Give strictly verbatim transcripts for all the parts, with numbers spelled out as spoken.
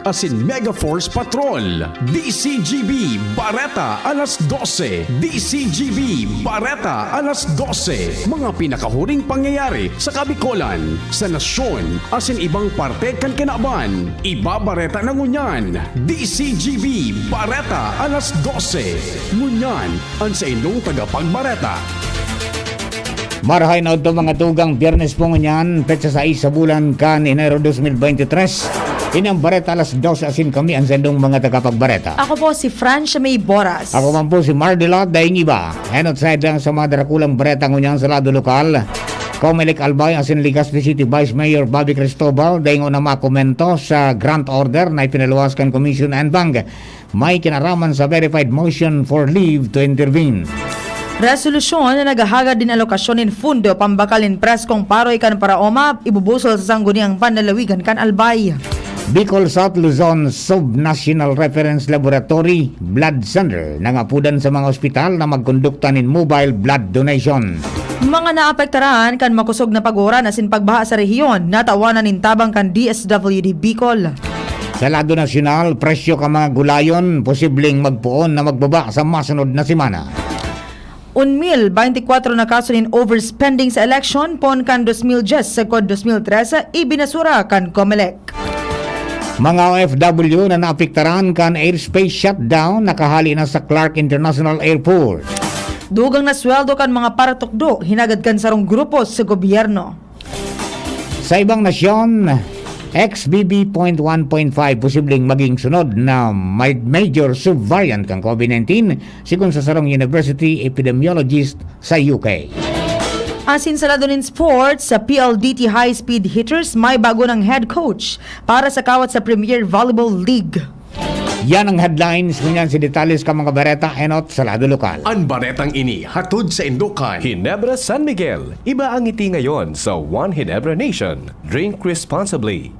asin Mega Force Patrol. D C G B Bareta alas dose. D C G B Bareta alas dose. Mga pinakahuring pangyayari sa Kabikolan, sa nasyon, asin ibang parte kan kinaban. Ibabareta na ngunyan. D C G B Bareta alas dose. Ngunyan, an saindong tagapagbareta. Marahay na udto, mga tugang, Biyernes po ngunyan, petsa sais sa bulan kan Enero dos mil bente tres. Ini ang Bareta alas dose, asin kami ang saindong mga tagapagbareta. Ako po si Francia May Boras. Ako man po si Mardelot Daingiba. Enot sa idang sa mga darakulang bareta ngunyan sa lado lokal. Comelec Albay asin Legazpi City Vice Mayor Bobby Cristobal daingon na makomento sa grant order na ipinaluwas kan Commission and Bank may kinaraman sa verified motion for leave to intervene. Resolusyon na naghahagad nin alokasyon nin fundo pambakal nin preskong paroy kan Paraoma ibubusol sa sangguniang panlalawigan kan Albay. Bicol South Luzon Sub-National Reference Laboratory Blood Center nangapudan sa mga ospital na magkondukta nin mobile blood donation. Mga naapektaran kan makosog na pag-uran asin pagbaha sa rehiyon, natawanan nin tabang kan D S W D Bicol. Sa lado nasyonal, presyo kan mga gulayon posibleng magpoon na magbaba sa masunod na semana. Un mil baynte kwatro na kaso nin overspending sa eleksyon poon kan dos mil dyes sagkod dos mil trese, ibinasura kan Comelec. Mga O F W na naapektaran kan airspace shutdown nakahale na sa Clark International Airport. Dugang na sweldo kan mga paratukdo hinagad kan sarong grupo sa gobyerno. Sa ibang nasyon, X B B point one point five posibleng maging sunod na ma-, major subvariant kan COVID nineteen, sigon sa sarong university epidemiologist sa U K. Asin sa lado nin sports, sa P L D T High Speed Hitters, may bago nang head coach para sa kawat sa Premier Volleyball League. Yan ang headlines, ngunyan si detalles kan mga bareta enot sa lado lokal. An baretang ini hatod saindo kan Ginebra San Miguel. Iba ang ngiti ngayon sa One Ginebra Nation. Drink responsibly.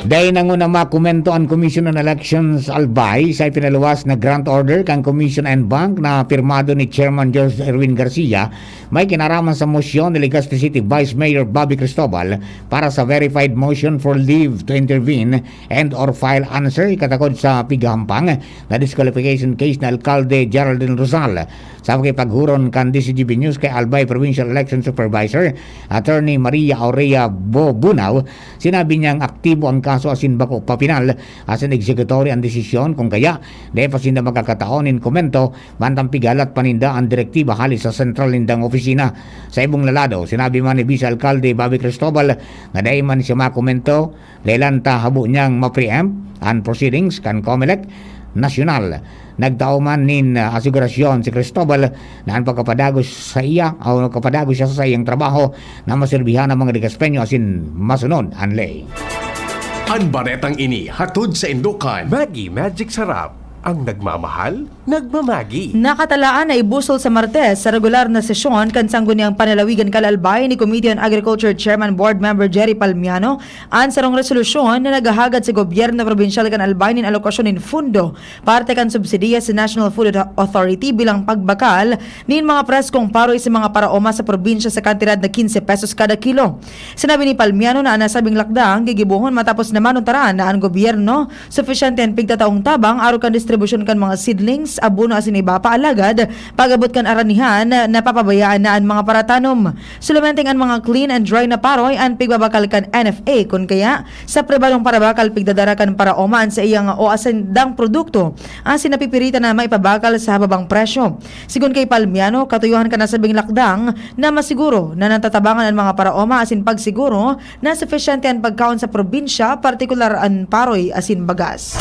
Dai na nguna makomento an Commission on Elections Albay sa ipinaluwas na grant order kan Commission and Bank na pirmado ni Chairman George Erwin Garcia, may kinaraman sa mosyon ni Legazpi City Vice Mayor Bobby Cristobal para sa verified motion for leave to intervene and or file answer katakod sa pigahampang na disqualification case ni Alkalde Geraldine Rosal. Sa pakipaghuron kan D C G B News kay Albay Provincial Election Supervisor, Attorney Maria Aurea Bo-, Bunao, sinabi niyang aktibo ang kaso asin bako pa pinal asin executory an desisyon, kung kaya dai pa sinda magkakataon nin komento, mantang pigalat pa ninda an direktiba hale sa sentral nindang opisina. Sa ibong lalado, sinabi man ni Vice Alkalde Bobby Cristobal na dai man siya makomento, dahelan ta habo niyang ma-preempt an proceedings kan Comelec Nasyonal. Nagtao man nin, ah, asigurasyon si Cristobal na an pagkapadagos sa iya o nagkapadagos siya sa saiyang trabaho na maserbihan ang mga Legazpeño asin masunod an ley. An baretang ini hatod saindo kan Maggi Magic Sarap, ang nagmamahal, nagmamagi. Nakatalaan na ibusol sa Martes sa regular na sesyon kan Sangguniang Panlalawigan kan Albay ni Committee on Agriculture Chairman Board Member Jerry Palmiano an sarong resolusyon na naghahagad sa gobyerno probinsyal kan Albay nin alokasyon nin fundo parte kan subsidiya sa National Food Authority bilang pagbakal nin mga preskong paroy sa mga paraoma sa probinsya sa kantidad na quince pesos kada kilo. Sinabi ni Palmiano na an nasabing lakdang gigibohon matapos na manutaran na an gobyerno sufisyente an pigtataong tabang arog kan distribusyon kan mga seedlings, abono asin iba pa, alagad pag-abot kan aranihan, napapabayaan na an mga paratanom. Solamente an mga clean and dry na paroy an pigbabakal kan N F A, kun kaya sa pribadong parabakal pigdadara kan paraoma an saiyang o asindang produkto asin napipiritan na maipabakal sa hababang presyo. Sigon kay Palmiano, katuyuhan kan nasabing lakdang na masiguro na natatabangan an mga paraoma asin pagsiguro na sufisyente an pagkaon sa probinsya, partikular an paroy asin bagas.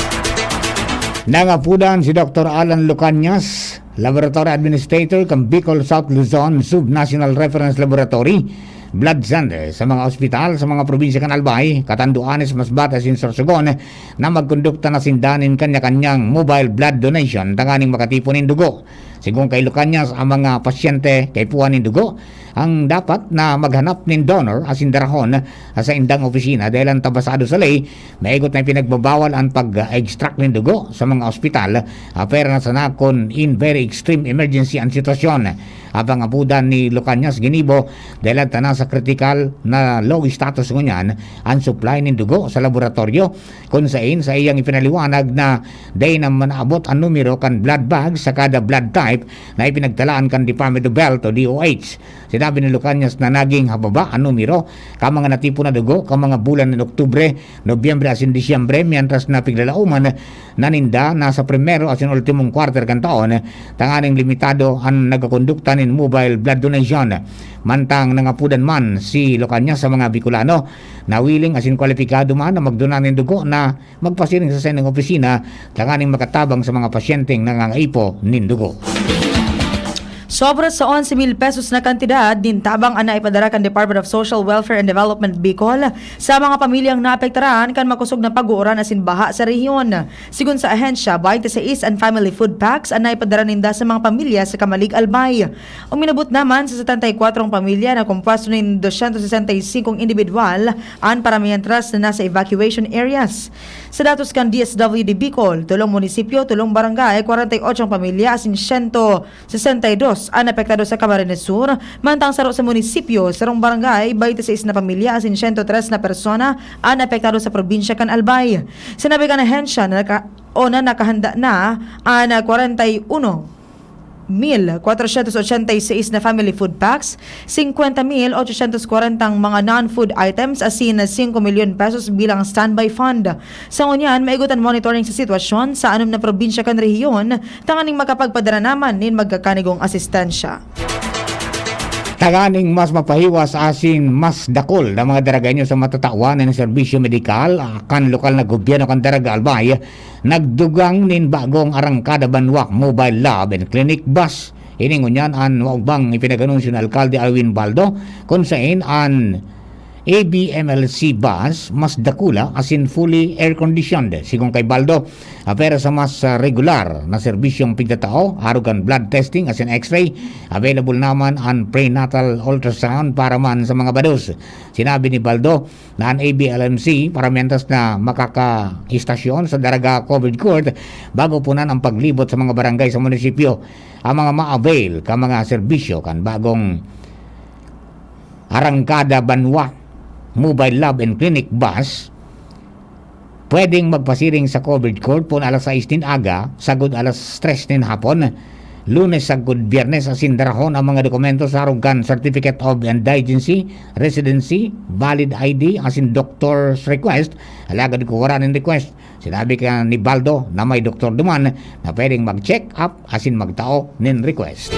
Nangapudan si Doktor Alan Lucañas, Laboratory Administrator kan Bicol South Luzon Sub-National Reference Laboratory, Blood Center sa mga ospital sa mga probinsya kan Albay, Catanduanes, Masbate asin Sorsogon, na magkondukta na sinda nin kanya-kanyang mobile blood donation tanganing makatipon nin dugo. Sigon kay Lucañas, ang mga pasyente kaipuhan nin dugo ang dapat na maghanap nin donor asin darahon sa indang opisina dahel an ta basado sa ley, maigot na ipinagbabawal an pag-extract nin dugo sa mga ospital, ah, pwera na sana kun in very extreme emergency an sitwasyon. Apang apudan ni Lucañas ginibo dahel an ta na sa critical na low status ngunyan an supply nin dugo sa laboratoryo, kun sain sa iyang ipinaliwanag na dai na manaabot an numero kan blood bag sa kada blood type na ipinagtalaan kan Department of Health o D O H. Sinabi ni Lucanias na naging hababa an numero kan mga natipon na dugo kan mga bulan nin Oktubre, Nobyembre asin Disyembre, mientras na piglalauman na ninda na sa primero asin ultimong quarter kan taon, tanganing limitado an nagkakondukta nin mobile blood donation. Mantang nangapudan man si Lucanias sa mga Bicolano na willing asin kwalipikado man na magdona nin dugo na magpasiring sa saining opisina tanganing makatabang sa mga pasyenteng nangangaipo nin dugo. Sobra sa onse mil pesos na kantidad nin tabang an naipadara kan Department of Social Welfare and Development Bicol sa mga pamilyang naapektaran kan makosog na pag-uuran asin baha sa rehiyon. Sigon sa ahensya, twenty-six an family food packs an naipadara ninda sa mga pamilya sa Camalig, Albay. Uminabot naman sa setenta y kwatro pamilya na kompuesto nin dosyentos sesenta y singko individual an paramientras na nasa evacuation areas. Sa datos kan D S W D Bicol, tolong munisipyo, tolong barangay, kwarenta y otso pamilya asin siyento sesenta y dos an apektado sa Camarines Sur, mantang saro sa munisipyo, sarong barangay, twenty-six na pamilya asin siyento tres na persona an apektado sa probinsya kan Albay. Sinabi kan ahensya na naka, o na nakahanda na an kwarenta y uno mil kwatrosyentos ochenta y seis na family food packs, singkwenta mil otsosyentos kwarentang mga non-food items asin singko milyon pesos bilang standby fund. Sa ngunyan, maigot an monitoring sa sitwasyon sa anom na probinsya kan rehiyon tanganing makapagpadara naman nin magkakanigong asistensya. Tanganing mas mapahiwas asin mas dakul na mga Daragueño sa matatawan na serbisyo medikal, ah, kan lokal na gobyerno kan Daraga Albay, nagdugang nin bagong Arangkada Banwa Mobile Lab and Clinic Bus. Ini ngunyan an waog bang ipinag-anunsyo ni Alkalde Alwin Baldo, kun sain an A B M L C bus mas dakula asin fully air-conditioned. Sigon kay Baldo, apera sa mas, ah, regular na serbisyong pigtatao, arog kan blood testing asin X-ray, available naman an prenatal ultrasound para man sa mga bados. Sinabi ni Baldo na an A B L M C paramientras na makakaistasyon sa Daraga Covered Court bago punan ang paglibot sa mga barangay sa munisipyo. Ang mga ma-avail ka mga serbisyo kan bagong Arangkada Banwa Mobile Lab and Clinic Bus, pwedeng magpasiring sa covered court pon alas sais nin aga sagod alas tres nin hapon, Lunes sagod Biyernes, asin darahon ang mga dokumento sa arog kan Certificate of Indigency, Residency, Valid I D, asin Doctor's Request, alagad kung wara nin request, sinabi ka ni Baldo na may doktor duman na pwedeng mag-check up asin magtao nin request.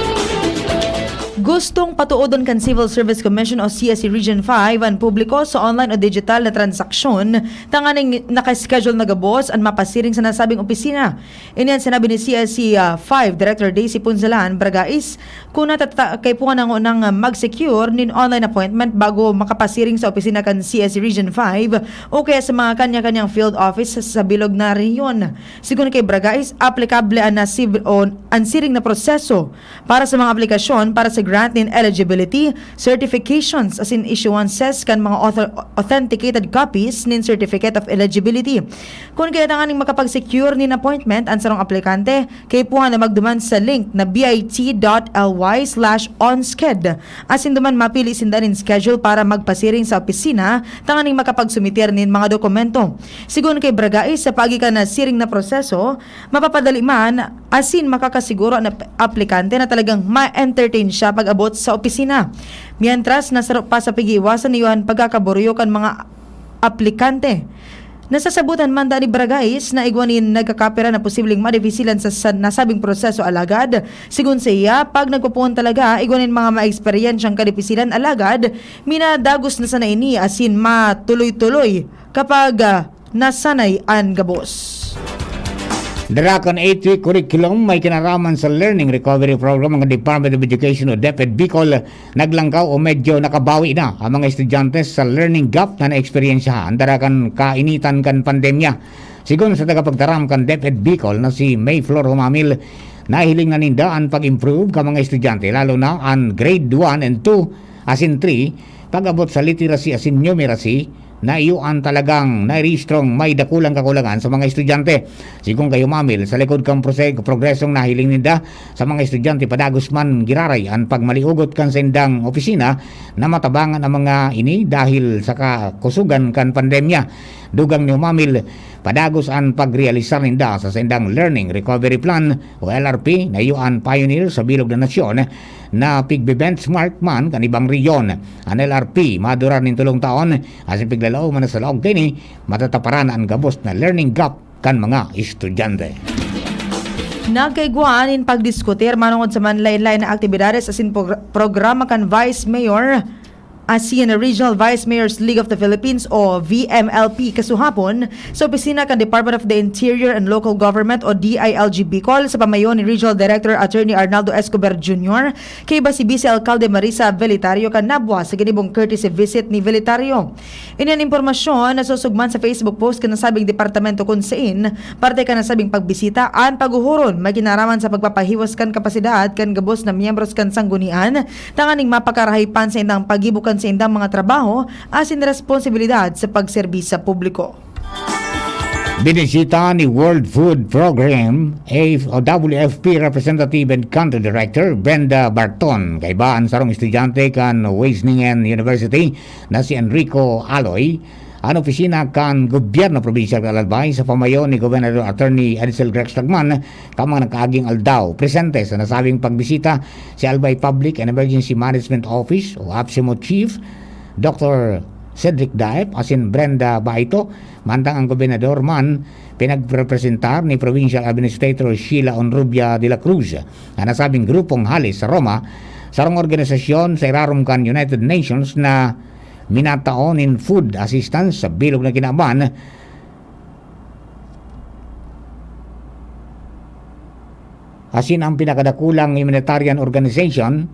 Gustong patuodon kan Civil Service Commission o C S C Region five an publiko sa online o digital na transaksyon tanganing naka-schedule na gabos an mapasiring sa nasabing opisina. Ini an sinabi ni C S C, ah, five Director Daisy Punzalan Bragais, kun natata-, kaipuhan na ngunang mag-secure nin online appointment bago makapasiring sa opisina kan C S C Region five o kaya sa mga kanya-kanyang field office sa bilog na rehiyon. Sigon kay Bragais, aplikable an nasib-, o an siring na proseso para sa mga aplikasyon para sa grant nin eligibility, certifications asin issuances kan mga author-, authenticated copies nin Certificate of Eligibility. Kun kaya tanganing makapag-secure nin appointment an sarong aplikante, kaipuhan na magduman sa link na bit dot ly slash onsked asin duman mapili sinda nin schedule para magpasiring sa opisina tanganing makapagsumiter nin mga dokumento. Sigon kay Bragais, sa paagi kan nasiring na proseso, mapapadali man asin makakasiguro an ap-, aplikante na talagang ma-entertain siya pag-abot sa opisina. Mientras, nasaro pa sa pag-iiwasan iyo an pagkakaburyo kan mga aplikante. Nasasabutan man daa ni Bragais na igwa nin nagkakapira na posibleng madifisilan sa, sa nasabing proseso, alagad, sigon sa iya, pag nagpopoon talaga, igwa nin mga maeksperiyensyang kadifisilan, alagad, minadagos na sana ini asin matuloy-tuloy kapag, ah, nasanay an gabos. Dara kan eight-week curriculum, may kinaraman sa Learning Recovery Program ang Department of Education o DepEd Bicol. Naglangkaw o medyo nakabawi na ang mga estudyante sa learning gap na naeksperyensyahan dara kan kainitan kan pandemya. Sigon sa tagapagtaram kan DepEd Bicol na si May Flor Humamil, nahiling na ninda an pag-improve kan mga estudyante, lalo na an grade one and two asin three, pag-abot sa literacy asin numeracy, na iyo an talagang nairehistrong may dakulang kakulangan sa mga estudyante. Sigon kay Humamil, sa likod kan prose-, progresong nahiling ninda sa mga estudyante, padagos man giraray an pagmaliugot kan saindang opisina na matabangan ang mga ini dahil sa kakusugan kan pandemya. Dugang ni Humamil, padagos an pagrealisar ninda sa saindang Learning Recovery Plan o L R P na iyo an pioneer sa bilog na nasyon na pigbe-benchmark man kan ibang rehiyon. An L R P madurar nin tolong taon, asin piglalaoman na sa laog kaini, matataparan na an gabos na learning gap kan mga estudyante. Nagkaigwa nin pagdiskutir manongod sa manlaen-laen na aktibidades asin pogr-, programa kan Vice Mayor asin Regional Vice Mayors League of the Philippines o V M L P kasuhapon sa opisina kan Department of the Interior and Local Government o D I L G Bicol sa pamayo ni Regional Director Attorney Arnaldo Escobar Junior, kaiba si Vice Alcalde Marisa Velitario kan Nabua sa ginibong courtesy visit ni Velitario. Ini an impormasyon na susugman sa Facebook post kan nasabing departamento kun sain parte kan nasabing pagbisita an paghuhuron may kinaraman sa pagpapahiwas kan kapasidad kan gabos na miyembros kan sanggunian tanganing mapakarahay pa an saindang paggibo kan saindang mga trabaho asin responsibilidad sa pagserbi sa publiko. Binisita ni World Food Program, A F, o W F P Representative and Country Director Brenda Barton, kaiba an sarong estudyante kan Wageningen University na si Enrico Aloy, an opisina kan gobyerno probinsyal kan Albay sa pamayo ni Gobernador Attorney Edsel Rex Lagman kan mga nagkaaging aldaw. Presente sa nasabing pagbisita si Albay Public and Emergency Management Office o APSEMO Chief Doctor Cedric Daep asin Brenda Baito, mantang ang gobernador man pinagrepresentar ni Provincial Administrator Sheila Honrubia de la Cruz. An nasabing grupong hale sa Roma, sarong organisasyon sa irarom kan United Nations na minatao nin food assistance sa bilog na kinaban, asin ang pinakadakulang humanitarian organization,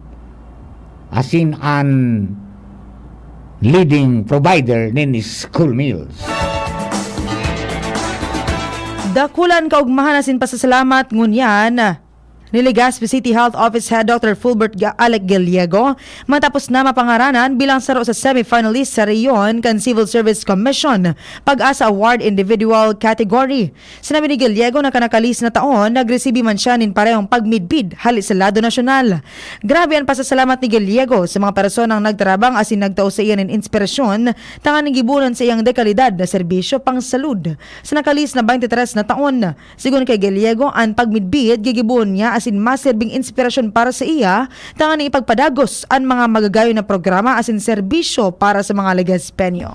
asin an leading provider nin school meals. Dakulan kaugmahan asin pasasalamat ngunyan ni Legazpi City Health Office Head Doctor Fulbert Ga-, Alec Gallego, matapos na mapangaranan bilang saro sa semifinalist sa rehiyon kan Civil Service Commission Pag-asa Award Individual Category. Sinabi ni Gallego na kan nakalihis na taon, nagresibi man siya nin parehong pagmidbid hale sa lado nasyonal. Grabe an pasasalamat ni Gallego sa mga personang nagtarabang asin nagtao saiya nin inspirasyon tanganing gibohon saiyang dekalidad na serbisyo pangsalud sa nakalihis na twenty-three na taon. Sigon kay Gallego, an pagmidbid gigibohon niya asin maserbing inspirasyon para saiya tanganing ipagpadagos an mga magagayon na programa asin serbisyo para sa mga Legazpeño.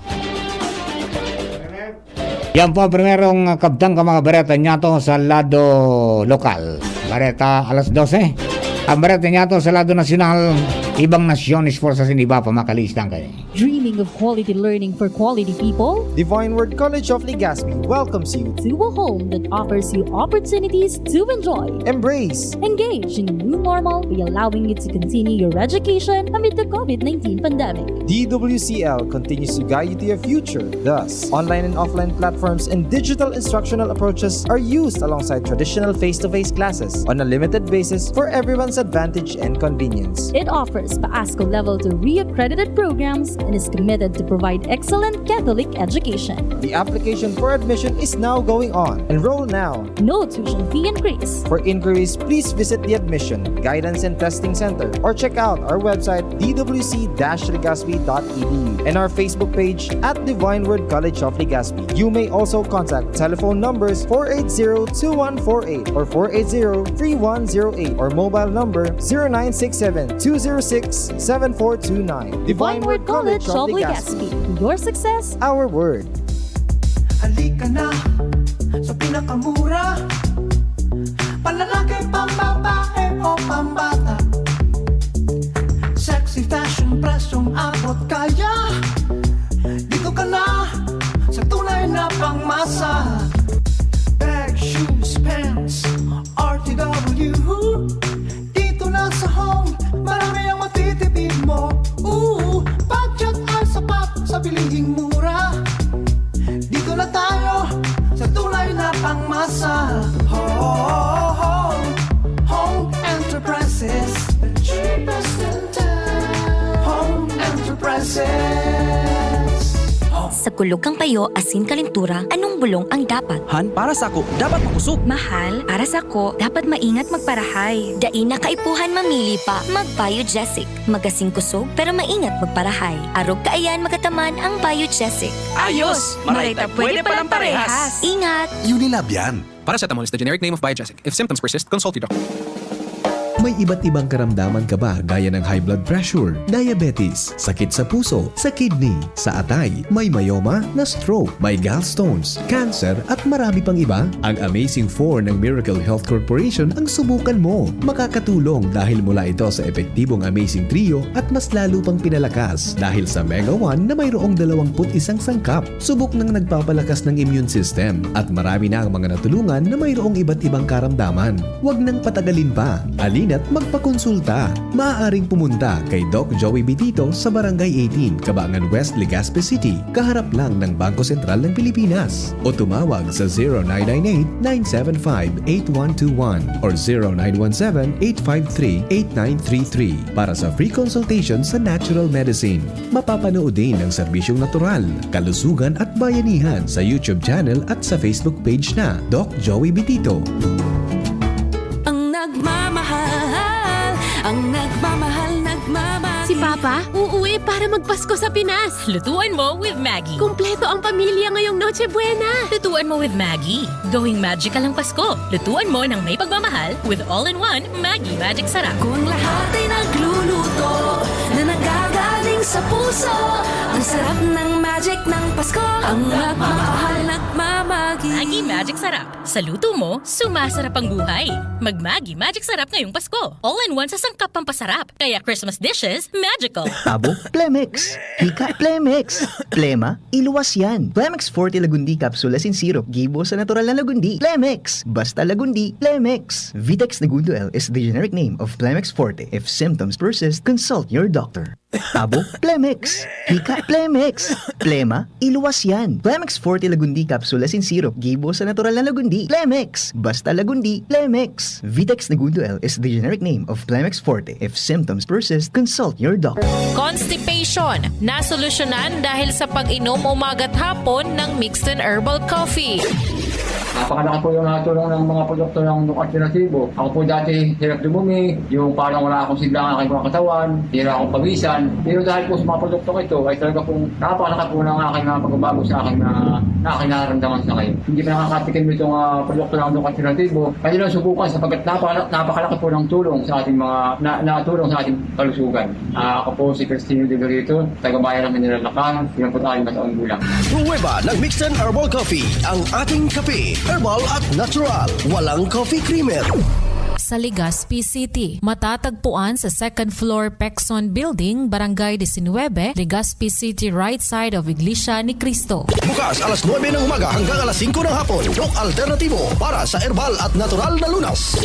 Yan po ang primerong kabtang kan mga bareta niyato sa lado lokal. Bareta alas dose. Ang bareta niyato sa lado nasyonal, ibang nasyon, esforsa sin iba pa makalistan kayo. Dreaming of quality learning for quality people? Divine Word College of Legazpi welcomes you to a home that offers you opportunities to enjoy, embrace, engage in a new normal by allowing you to continue your education amid the COVID nineteen pandemic. D W C L continues to guide you to your future. Thus, online and offline platforms and digital instructional approaches are used alongside traditional face-to-face classes on a limited basis for everyone's advantage and convenience. It offers PASCO Level two re-accredited programs and is committed to provide excellent Catholic education. The application for admission is now going on. Enroll now. No tuition fee increase. For inquiries, please visit the Admission, Guidance and Testing Center or check out our website, d w c dash legazpi dot e d u, and our Facebook page at Divine Word College of Legazpi. You may also contact telephone numbers four eight zero two one four eight or four eight zero three one zero eight or mobile number zero nine six seven two zero six seven four two nine. Divine Word College of Legazpi. Your success, our word. Halika na sa pinakamura, panlalaki, pambabae o pambata. Sexy fashion, presyong abot kaya. Dito ka na sa tunay na pangmasa. Bag, shoes, pants, R T W. Dito na sa Home, marami ang matitipid mo. Ooh, budget ay sapat sa bilihing mura. Dito na tayo sa tunay na pangmasa. Home, Home Enterprises, the cheapest in town. Home Enterprises. Home. Kulog kan payo asin kalentura, anong bulong ang dapat? Han, para sako, dapat makosog. Mahal, para sako, dapat maingat magparahay. Dai na kaipuhan mamili pa, mag-Biogesic. Magasin kosog pero maingat magparahay. Arog kaiyan magataman ang Biogesic. Ayos! Maray ta pwede palang parehas! Ingat! Unilab yan. Paracetamol is the generic name of Biogesic. If symptoms persist, consult your doctor. May iba't ibang karamdaman ka ba gaya ng high blood pressure, diabetes, sakit sa puso, sa kidney, sa atay, may myoma, na-stroke, may gallstones, cancer at marami pang iba? Ang Amazing four ng Miracle Health Corporation ang subukan mo. Makakatulong dahil mula ito sa epektibong Amazing Trio at mas lalo pang pinalakas dahil sa Mega one na mayroong dalawampu't isang sangkap. Subok nang nagpapalakas ng immune system at marami na ang mga natulungan na mayroong iba't ibang karamdaman. Huwag nang patagalin pa. Halina't magpakonsulta. Maaaring pumunta kay Doc Joey Bitito sa Barangay eighteen, Cabangan West, Legazpi City, kaharap lang ng Bangko Sentral ng Pilipinas. O tumawag sa zero nine nine eight, nine seven five, eight one two one or zero nine one seven, eight five three, eight nine three three para sa free consultation sa natural medicine. Mapapanood din ang serbisyong natural, kalusugan at bayanihan sa YouTube channel at sa Facebook page na Doc Joey Bitito. Ang nagmamahal, ang nagmamahal, nagmamahal. Si Papa, uuwi para magpasko sa Pinas. Lutuan mo with Maggie. Kumpleto ang pamilya ngayong Noche Buena. Lutuan mo with Maggie. Gawing magical ang Pasko. Lutuan mo ng may pagmamahal with all-in-one Maggie Magic Sarap. Kung lahat ay nagluluto na nanggagaling sa puso, ang sarap ng magic ng Pasko. Ang nagmamahal, nagmamagi. Maggie Magic Sarap. Sa luto mo, sumasarap ang buhay. Mag Maggie Magic Sarap ngayong Pasko. All-in-one sa sangkap pampasarap. Kaya Christmas dishes, magical. Abo, Plemex. Hika, Plemex. Plema, iluwas yan. Plemex Forte Lagundi Capsule asin Syrup. Gibo sa natural na lagundi. Plemex. Basta lagundi, Plemex. Vitex Negundo L is the generic name of Plemex Forte. If symptoms persist, consult your doctor. Abo, Plemex. Hika, Plemex. Plema, iluwas yan. Plemex Forte Lagundi Capsule asin Syrup. Gibo sa natural na lagundi. Plemex. Basta lagundi, Plemex. Vitex Negundo L is the generic name of Plemex Forte. If symptoms persist, consult your doctor. Constipation, nasolusyonan dahil sa pag-inom umaga at hapon ng Mixton Herbal Coffee. Napakalaki po yung natulong ng mga produkto ng Doc Alternativo. Ako po dati hirap dumumi, yung parang wala akong sigla ang aking mga katawan, hirap akong pawisan. Pero dahil po sa mga produktong ito, ay talaga pong napakalaki po ng aking mga pagbabago sa aking, ah, na aking nararamdaman sa ngayon. Hindi pa nakakatikim itong, ah, produkto ng Doc Alternativo. Kaya lang subukan sapagkat napaka-, napakalaki po ng tulong sa ating mga, na, na tulong sa ating kalusugan. Ah, ako po si Cristino De Berito, taga Bayan ng General Lacan, limampu't anim na taon gulang. Pruweba ng Mixton Herbal Coffee, ang ating kape. Herbal at natural. Walang coffee creamer. Sa Legazpi City, matatagpuan sa second floor Pexon Building, Barangay disinwebe, Legazpi City, right side of Iglesia ni Cristo. Bukas alas nuebe ng umaga hanggang alas singko ng hapon. Doc Alternativo para sa herbal at natural na lunas.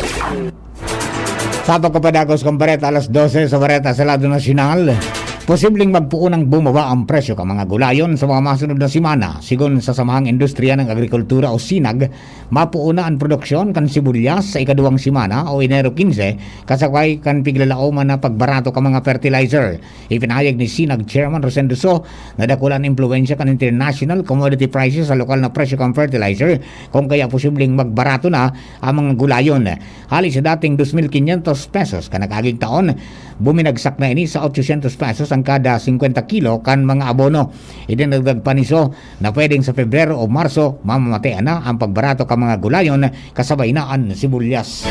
Sa ato kapadagos kang bareta, alas dose sa bareta sa lado nasyonal. Posibleng magpuunang bumaba ang presyo kan mga gulayon sa mga masunod na semana. Sigon sa Samahang Industriya ng Agrikultura o sinag, mapuuna an produksyon kan sibulyas sa ikaduwang semana o Enero quince, kasabay kan piglalaoman na pagbarato kan mga fertilizer. Ipinahayag ni sinag Chairman Rosendo So na dakula an impluwensya kan international commodity prices sa lokal na presyo kan fertilizer, kung kaya posibleng magbarato na ang mga gulayon. Hali sa dating dos mil quinientos pesos kan nag-aging taon, buminagsak na ini sa ochocientos pesos ang kada singkwenta kilo kan mga abono. Idinagdag pa ni So na pwedeng sa Pebrero o Marso, mamamatean na ang pagbarato kan mga gulayon kasabay na an sibulyas.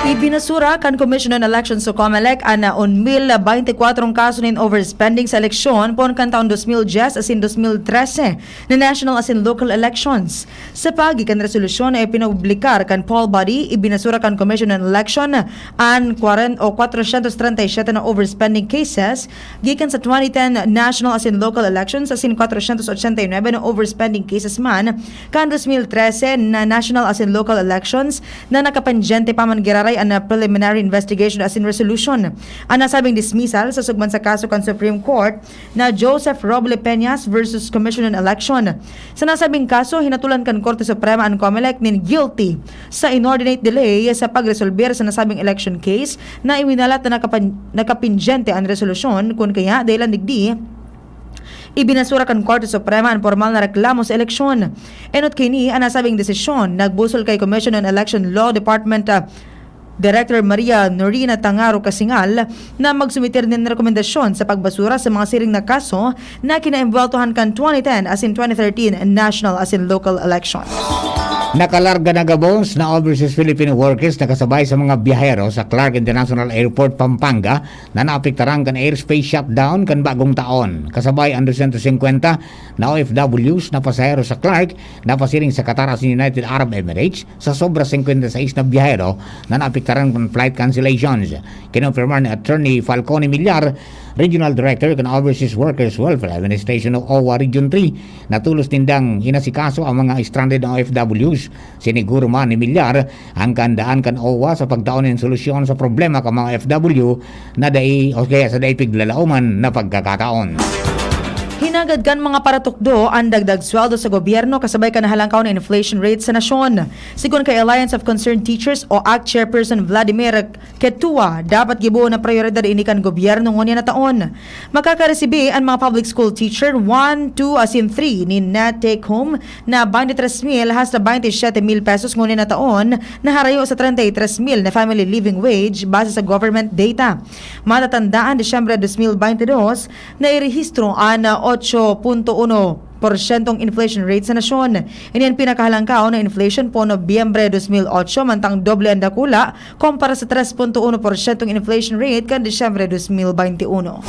Ibinasura kan Commission on Elections o COMELEC an un mil baynte kwatro kaso nin overspending sa eleksyon poon kan taon dos mil dyes asin dos mil trese na national asin local elections. Sa paagi kan resolusyon na ipinapublikar kan poll body, ibinasura kan Commission on Election an kwarenta o kwatrosyentos trenta y siyete na overspending cases gikan sa twenty ten national asin local elections asin kwatrosyentos ochenta y nuebe na overspending cases man kan dos mil trese na national asin local elections na nakapendyente pa man giraray an preliminary investigation asin resolution. An nasabing dismissal sasugman sa kaso kan Supreme Court na Joseph Roble Peñas versus Commission on Election. Sa nasabing kaso, hinatolan kan Korte Suprema an COMELEC nin guilty sa inordinate delay sa pagresolber sa nasabing election case na iwinalat na nakapan-, nakapendyente an resolusyon, kun kaya, dahilan digdi, Ibinasura kan Korte Suprema an pormal na reklamo sa eleksyon. Enot kaini an nasabing desisyon, nagbusol kay Commission on Election Law Department, ah, Director Maria Norina Tangaro Kasingal na magsumiter nin rekomendasyon sa pagbasura sa mga siring na kaso na kinaembweltohan kan twenty ten asin twenty thirteen national asin local elections. Nakalarga na gabos na overseas Filipino workers na kasabay sa mga biyahero sa Clark International Airport, Pampanga, na naapektaran kan airspace shutdown kan bagong taon. Kasabay an dosyentos singkwenta na O F Ws na pasahero sa Clark na pasiring sa Qatar asin United Arab Emirates sa sobra singkwenta y seis na biyahero na naapektaran kan flight cancellations. Kinompirmar ni Attorney Falcone Millar, Regional Director kan Overseas Workers Welfare Administration o OWWA Region three, na tolos nindang inasikaso ang mga stranded na O F Ws. Siniguro man ni Millar ang kahandaan kan OWWA sa pagtao nin solusyon sa problema kan mga O F W na dai o kaya sa dai piglalaoman na pagkakataon. Hinagad kan mga paratukdo an dagdag sweldo sa gobyerno kasabay kan nahalangkaw na inflation rate sa nasyon. Sigon kay Alliance of Concerned Teachers o ACT Chairperson Vladimir Ketua, dapat gibohon na prayoridad ini kan gobyerno ngunyan na taon. Makakaresibi an mga public school teacher one, two asin three nin net take-home na twenty-three mil hasta twenty-siyete mil pesos ngunyan na taon, na harayo sa treinta y tres mil na family living wage base sa government data. Matatandaan, Disyembre dos mil baynte dos, nairehistro an otso punto uno porsyentong inflation rate sa nasyon. Ini an pinakahalangkaw na inflation po Nobyembre dos mil otso, mantang doble an dakula kumpara sa tres punto uno porsyentong inflation rate kan Disyembre dos mil baynte uno.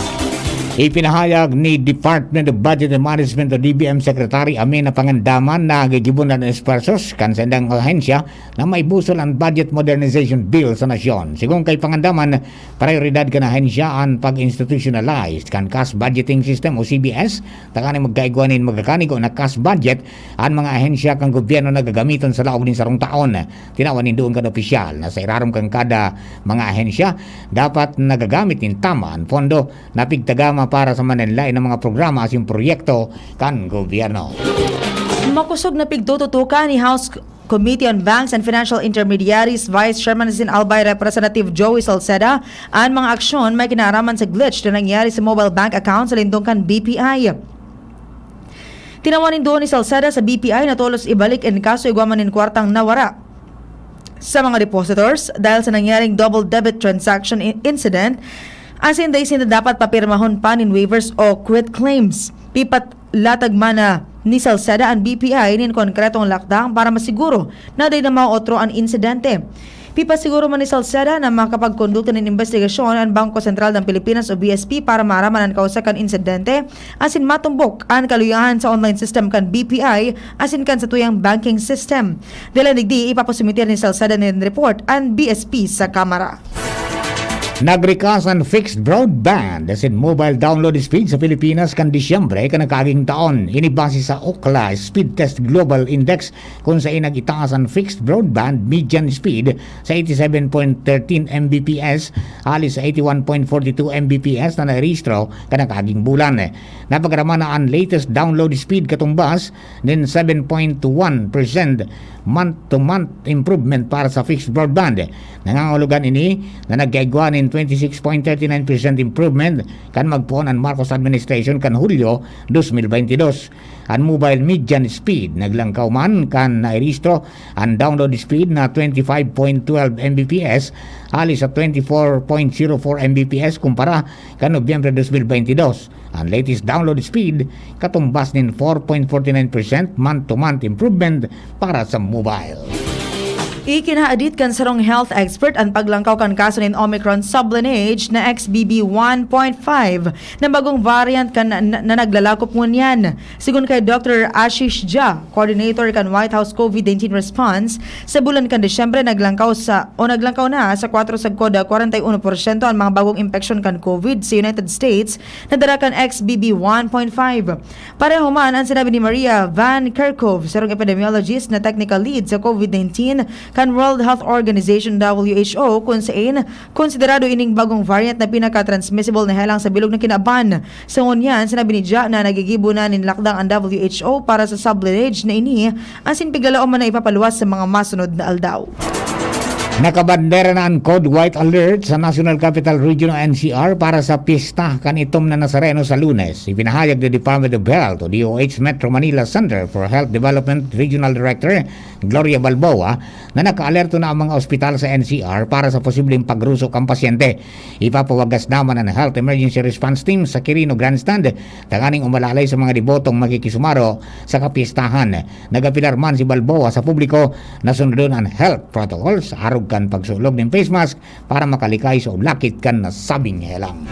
Ipinahayag ni Department of Budget and Management o D B M Secretary Amina Pangandaman na gigibo na an esfuerzos kan saindang ahensya na maibusol an Budget Modernization Bill sa nasyon. Sigon kay Pangandaman, prayoridad kan ahensya an pag-institutionalize kan cash budgeting system o C B S, tanganing magkaigwa nin magkakanigo na cash budget an mga ahensya kan gobyerno na gagamiton sa laog nin sarong taon. Tinawan nin duon kan opisyal na sa irarom kan kada mga ahensya, dapat nagagamit nin tama an pondo na pigtagama para sa manlaen na mga programa asin proyekto kan gobyerno. Makosog na pigtututukan ni House Committee on Banks and Financial Intermediaries Vice Chairman asin Albay Representative Joey Salceda an mga aksyon may kinaaraman sa glitch na nangyari sa mobile bank account sa lindong kan B P I. Tinawan nin duon ni Salceda sa B P I na tolos ibalik in kaso igwa man nin kwartang nawara sa mga depositors dahil sa nangyaring double debit transaction i-, incident, asin dai sinda dapat papirmahon pa nin waivers o quit claims. Pipalatag man na ni Salceda an B P I nin konkretong lakdang para masiguro na dai na maootro an insidente. Pipasiguro man ni Salceda na makapagkondukta nin imbestigasyon an Bangko Sentral ng Pilipinas o B S P para maaraman an kausa kan insidente asin matumbok an kaluyahan sa online system kan B P I asin kan satuyang banking system. Dai lang digdi, ipapasumiter ni Salceda nin report an B S P sa Kamara. Nagrikas an fixed broadband asin mobile download speed sa Pilipinas kan Disyembre kan nakaaging taon. Ini base sa Ookla Speed Test Global Index, kun saen nag-itaas an fixed broadband median speed sa eighty-seven point thirteen M B P S, hali sa eighty-one point forty two M B P S na narehistro kan nakaaging bulan. Napagaraman na an latest download speed katumbas nin seven point one percent month-to-month improvement para sa fixed broadband. Nangangahulugan ini na nagkaigwa nin twenty-six point thirty nine percent improvement kan magpoon an Marcos administration kan Hulyo dos mil baynte dos. An mobile median speed naglangkaw man kan nairehistro an download speed na twenty-five point twelve M B P S, hali sa twenty-four point zero four M B P S kumpara kan Nobyembre dos mil baynte dos. An latest download speed katumbas nin four point forty nine percent month-to-month improvement para sa mobile. Ikinaadit kan sarong health expert an paglangkaw kan kaso nin Omicron sublineage na X B B one point five na bagong variant kan na, na naglalakop ngunyan. Sigon kay Doctor Ashish Jha, coordinator kan White House COVID nineteen response, sa bulan kan Disyembre naglangkaw sa o naglangkaw na sa kwatro sagkod kwarenta y uno porsyento an mga bagong impeksyon kan COVID sa United States na dara kan X B B one point five. Pareho man an sinabi ni Maria Van Kerkhove, sarong epidemiologist na technical lead sa COVID nineteen kan World Health Organization, W H O, kun saen konsiderado ining bagong variant na pinaka-transmissible na helang sa bilog na kinaban. Sa ngunyan, sinabi ni Jha na nagigibo na nin lakdang an W H O para sa sublineage na ini, asin piglalaom man na ipapaluwas sa mga masunod na aldaw. Nakabandera na an Code White Alert sa National Capital Region o N C R para sa piyesta kan itom na Nazareno sa Lunes. Ipinahayag ni Department of Health o D O H Metro Manila Center for Health Development Regional Director Gloria Balboa na nakaalerto na ang mga ospital sa N C R para sa posibleng pagruso kan pasyente. Ipapawagas naman an Health Emergency Response Team sa Quirino Grandstand tanganing umalalay sa mga debotong makikisumaro sa kapistahan. Nagapilar man si Balboa sa publiko na sundon an health protocols arog kan pagsulog nin face mask para makalikay sa ulakit kan nasabing helang.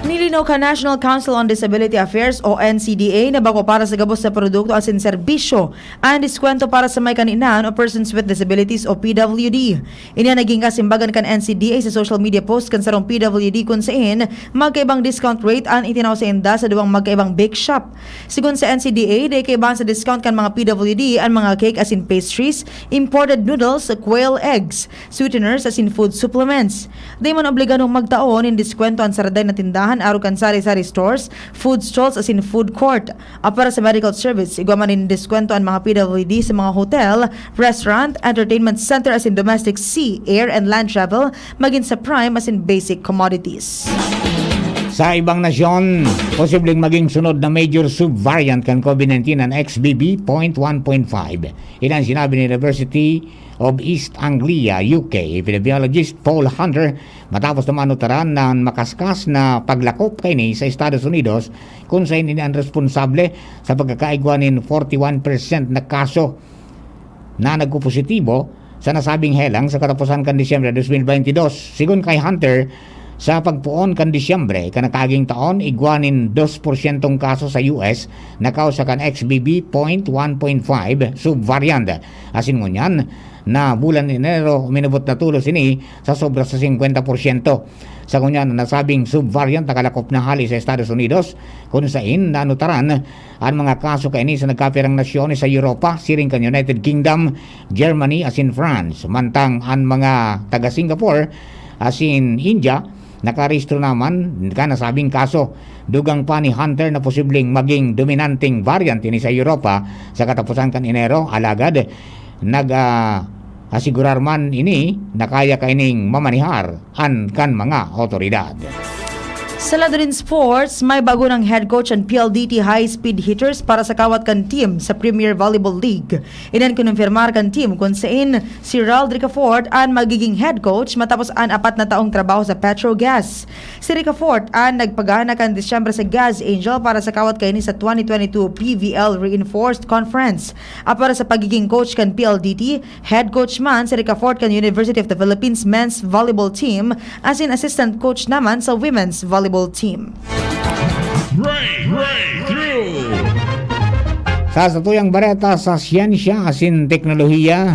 Nilinaw kan National Council on Disability Affairs o N C D A na bako para sa gabos na produkto asin serbisyo an diskwento para sa may kaninaan o persons with disabilities o P W D. Ini an naging kasimbagan kan N C D A sa social media post kan sarong P W D kun sain magkaibang discount rate an itinao sainda sa duwang magkaibang bake shop. Sigon sa N C D A, dai kaibahan sa discount kan mga P W D an mga cake asin pastries, imported noodles, quail eggs, sweeteners asin food supplements. Dai man obligadong magtao nin diskwento an saraday na tindahan arog kan sari-sari stores, food stalls asin food court. Apwera sa medical service, igwa man nin diskwento an mga P W D sa mga hotel, restaurant, entertainment center asin domestic sea, air and land travel, magin sa prime asin basic commodities. Sa ibang nasyon, posibleng maging sunod na major subvariant kan COVID nineteen an X B B point one point five. Ini an sinabi ni University of East Anglia, U K, epidemiologist Paul Hunter, matapos na maanotaran na an makaskas na paglakop kaini sa Estados Unidos, kun sain ini an responsable sa pagkakaigwa nin forty-one percent na kaso na nagpopositibo sa nasabing helang sa kataposan kan Disyembre dos mil baynte dos. Sigon kay Hunter, sa pagpoon kan Disyembre kan nakaaging taon, igwa nin dos porsyentong kaso sa U S nakausa kan X B B point one point five subvariant. Asin ngunyan, na bulan Enero, uminabot na tolos ini sa sobra sa singkwenta porsyento. Sa ngunyan, an nasabing subvariant nakalakop na hali sa Estados Unidos, kun sain naanotaran an mga kaso kaini sa nagkapirang nasyones sa Europa, siring kan United Kingdom, Germany asin France. Mantang an mga taga Singapore asin India nakarehistro naman kan nasabing kaso. Dugang pa ni Hunter na posibleng maging dominanteng variant ini sa Europa sa kataposan kan Enero, alagad nag, ah, asigurar man ini na kaya kaining mamanihar an kan mga awtoridad. Sa lado nin sports, may bago nang head coach an P L D T High Speed Hitters para sa kawat kan team sa Premier Volleyball League. Ini an kinumpirmar kan team kun sain si Rald Ricafort an magiging head coach matapos an apat na taong trabaho sa Petro Gas. Si Ricafort an nagpagana kan Disyembre sa Gas Angel para sa kawat kaini sa twenty twenty-two P V L Reinforced Conference. Apwera sa pagiging coach kan P L D T, head coach man si Ricafort kan University of the Philippines men's volleyball team, asin assistant coach naman sa women's volleyball team. Break, breakthrough. Sa satuyang bareta sa siyensya asin teknolohiya,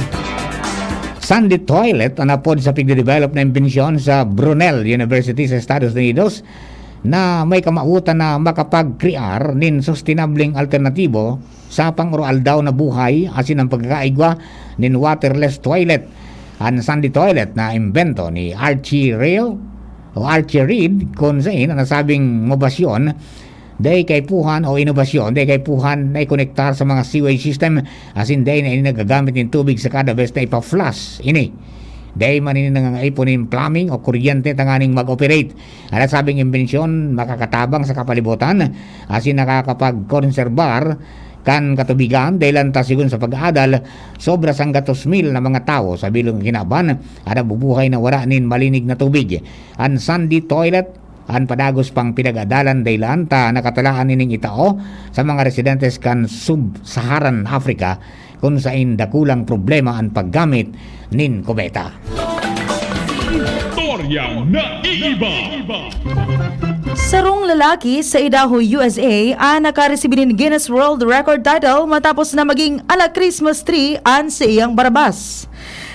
Sandy Toilet an apod sa pigde-develop na imbensyon sa Brunel University sa Estados Unidos na may kamawotan na makapagkrear nin sustenableng alternatibo sa pang-aroaldaw na buhay asin an pagkakaigwa nin waterless toilet. An Sandy Toilet na imbento ni Archie Real o Archie Reed, kun sain an nasabing ngobasyon, dai kaipuhan o inobasyon, dai kaipuhan na ikonektar sa mga sewage system, asin dai na ini nagagamit nin tubig sa kada bes na ipa-flush ini. Dai man ini nangangaipo nin plumbing o kuryente tanganing mag-operate. An nasabing imbensyon makakatabang sa kapalibutan asin nakakapagkonserbar kan katubigan, dahelan ta sigon sa pag-aadal, sobra sanggatos mil na mga tawo sa bilog na kinaban an nabubuhay na wara nin malinig na tubig. An Sandy Toilet an padagos pang pinag-adalan, dahelan ta nakatalaan nining itao sa mga residentes kan Sub-Saharan Africa, kun sain dakulang problema an paggamit nin kubeta. Istoryang naiiba. Sarong lalaki sa Idaho, U S A, an nakaresibi nin Guinness World Record title matapos na maging ala Christmas tree an saiyang barabas.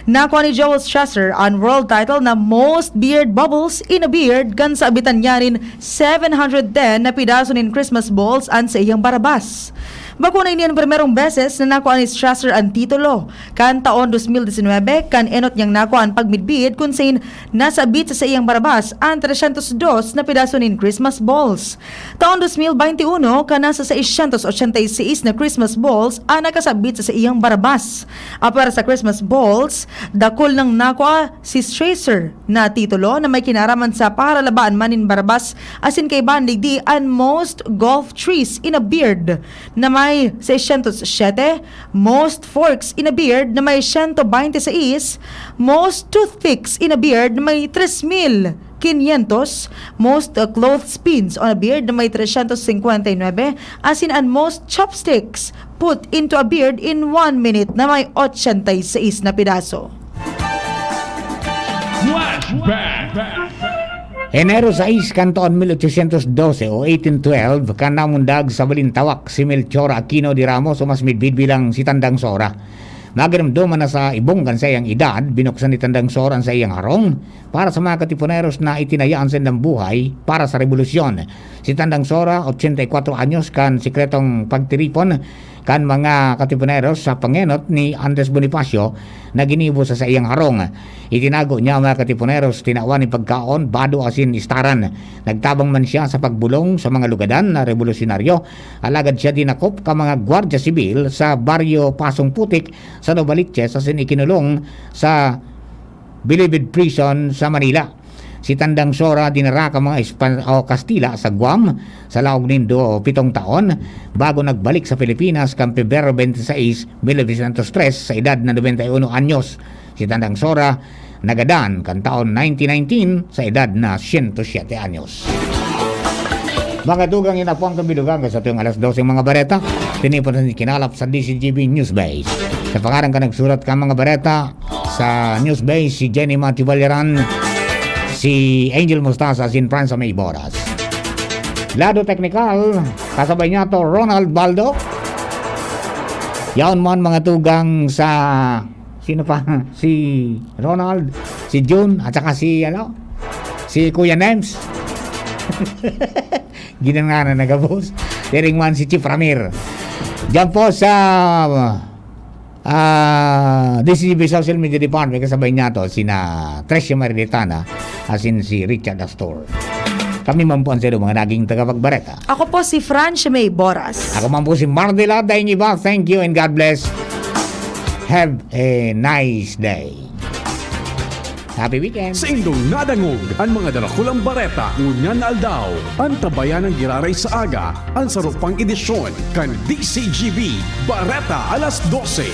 Nakua ni Joel Strasser an world title na most beard bubbles in a beard kan saabitan niya nin seven hundred ten na pidaso nin Christmas balls an saiyang barabas. Bako na ini an primerong beses na nakua ni Strasser an titulo. Kan taon dos mil disinwebe, kan enot niyang nakua an pagmidbid kun sain nasabit sa saiyang barabas an tresyentos dos na pedaso nin Christmas balls. Taon dos mil baynte uno, kan nasa seiscientos ochenta y seis na Christmas balls an nakasabit sa saiyang barabas. Apwera sa Christmas balls, dakul nang nakua si Strasser na titulo na may kinaraman sa paharalabaan man nin barabas asin kaibahan digdi an most golf trees in a beard na may seiscientos siyete, most forks in a beard na may siyento baynte sais, most toothpicks in a beard na may tres mil quinientos, most uh, clothespins on a beard na may tresyentos singkwenta y nuebe, asin an most chopsticks put into a beard in one minute na may ochenta y seis na pidaso. Flashback! Enero sais kan taon mil ochocientos dose o eighteen twelve, kan namundag sa Balintawak si Melchor Aquino de Ramos o mas midbid bilang si Tandang Sora. Maginumduman na sa ibong kan saiyang edad, binuksan ni Tandang Sora an saiyang harong para sa mga katipuneros na itinaya an saindang buhay para sa rebolusyon. Si Tandang Sora, ochenta y kwatro anyos, kan sikretong pagtiripon kan mga katipuneros sa pangenot ni Andres Bonifacio na ginibo sa saiyang harong. Itinago niya ang mga katipuneros, tinawan nin pagkaon, bado asin istaran. Nagtabang man siya sa pagbulong sa mga lugadan na rebolusyonaryo, alagad siya dinakop kan mga gwardya sibil sa baryo Pasong Putik sa Novaliches asin ikinulong sa Bilibid Prison sa Manila. Si Tandang Sora dinara kan mga Espan- o Kastila sa Guam sa laog nin duwa o pitong taon bago nagbalik sa Pilipinas kan Pebrero twenty-six, mil novecientos tres, sa edad na nobenta y uno anyos. Si Tandang Sora nagadan kan taon nineteen nineteen sa edad na siyento siyete anyos. Mga tugang, inapuan kan bilugan sa tuwing alas dose mga bareta. Tinipon sa kinalap sa D C G B News Base. Sa pangaran ka nagsurat ka mga bareta, sa News Base, si Jenny Matthew Valleran, si Angel Mostasa, si Franz May Boras. Lado teknikal, kasabay niya to, Ronald Baldo. Yaon man mga tugang sa, sino pa? Si Ronald, si Jun, at saka si, ano? Si Kuya Nems. Ginanganan na gabos. Dering man si Chief Ramir. Diyan po sa ah, D C B Social Media Department, kasabay niya to, sina Tricia Marilitana, asin si Richard Astor. Kami man po ang silo, mga naging tagapagbareta. Ako po si Franz May Boras. Ako man po si Mardila Daing Iba. Thank you and God bless. Have a nice day. Happy weekend. Sa indong nadangog an mga darakulang bareta ngunyan na aldaw. Antabayan ang giraray sa aga, an sarupang edisyon kan D C G B Bareta alas dose.